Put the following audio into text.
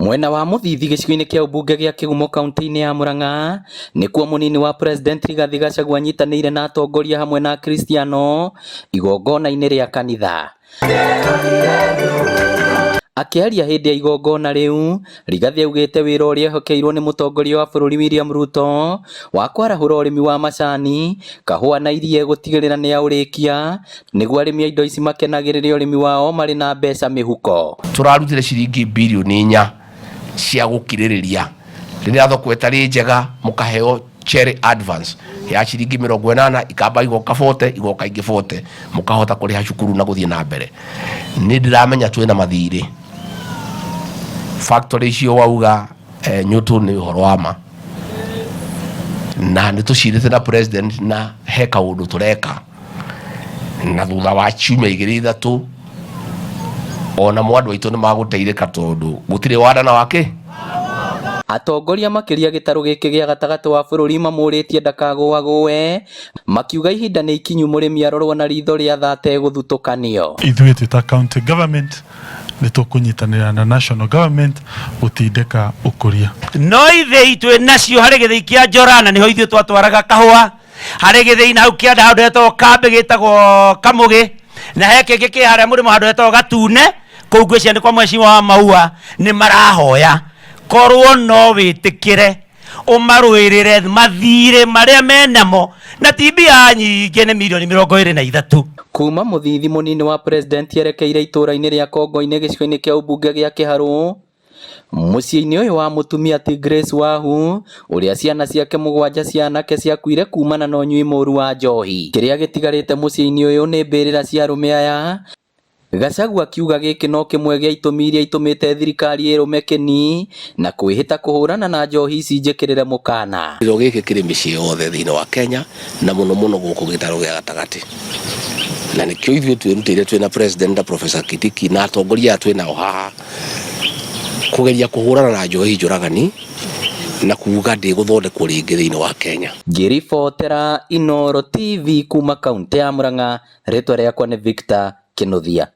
Mwena wa Mũthithi gĩcigo-inĩ kĩa ũmbunge gĩa Kĩgumo kaunti-inĩ ya Murang'a nĩkuo mũnini wa President Rigathi Gachagua anyitanĩire na atongoria hamwe na Akristiano igongona-inĩ rĩa kanitha. Akĩaria hĩndĩ ya igongona rĩu, Rigathi augĩte wĩra ũrĩa ehokeirwo nĩ mũtongoria wa bũrũri William Ruto wa kwarahũra ũrĩmi wa macani, kahũa na iria gũtigĩrĩra nĩ aũrĩkia nĩguo arĩmi a indo ici makenagĩrĩre ũrĩmi wao marĩ na mbeca mĩhuko. Tũrarutire ciringi birioni inya cia gũkirĩrĩria rĩrĩa thoko ĩtarĩ njega, mũkaheo cherry advance ya ciringi 80, ikamba igoka 40, igoka ingĩ 40, mũkahota kũrĩha cukuru na gũthiĩ na mbere. Nĩ ndĩramenya twĩna mathirĩ factory icio wauga nyũtũ nĩ ũhoro wa ma, na nĩ tũcirĩte na president na he kaũndũ tũreka, na thutha wa ciumia igĩrĩ ithatũ ona mo andũ aitũ nĩ magũteithĩka tondũ gũtirĩ wanda na wakĩ. Atongoria makĩria gĩtarũ gĩkĩ gĩa gatagatĩ wa bũrũri mamũrĩtie ndakagũagũe, makiuga ihinda nĩ ikinyu mũrĩmi arorwo na ritho rĩa tha ategũthutũkanio. Ithuĩ twĩ ta county government nĩ tũkũnyitanĩra na national government gũtindĩka ũkũria. No ithĩi twĩ nacio harĩ gĩthĩi kĩa Njorana, nĩho ithuĩ twatwaraga kahũa, harĩ gĩthĩi na hau kĩanda handũ hetagwo kambĩ gĩtagwo Kamũgĩ, na he kĩngĩ kĩ harĩa mũrĩmo handũ hetagwo Gatune. Kũu ngwĩciria nĩ kwa mheshimiwa wa Maua. Nĩ marahoya korwo no wĩtĩkĩre ũmarũĩrĩre mathirĩ marĩa menamo, na ti mbia nyingĩ, nĩ mirioni 23. Kuma Mũthithi, mũnini wa President erekeire itũũra-inĩ rĩa Kongo-inĩ gĩcigo-inĩ kĩa ũmbunge gĩa Kĩharũ, mũciĩ-inĩ ũyũ wa mũtumia ti Grace Wahu, ũrĩa ciana ciake mũgwanja cia anake ciakuire kumana na ũnyui mũru wa njohi. Kĩrĩa gĩtigarĩte mũciĩ-inĩ ũyũ nĩ mbĩrĩra cia arũme aya. Gachagua akiuga gĩkĩ no kĩmwe gĩa itũmi iria itũmĩte thirikari ĩrũme kĩni na kwĩhĩta kũhũrana na njohi ici njĩkĩrĩre mũkana. Gĩcigo gĩkĩ kĩrĩ mĩciĩ yothe thĩinĩ wa Kenya na mũno mũno gũkũ gĩtarũ gĩa gatagatĩ, na nĩkĩo ithuĩ twĩrutĩire twĩna president na Professor Kindiki na atongoria aya twĩ nao haha kũgeria kũhũrana na njohi njũragani na kuga ndĩgũthondekwo rĩngĩ thĩinĩ wa Kenya. Ngĩribotera Inooro TV kuma kaũntĩ ya Murang'a, rĩtwa rĩakwa nĩ Victor Kĩnuthia.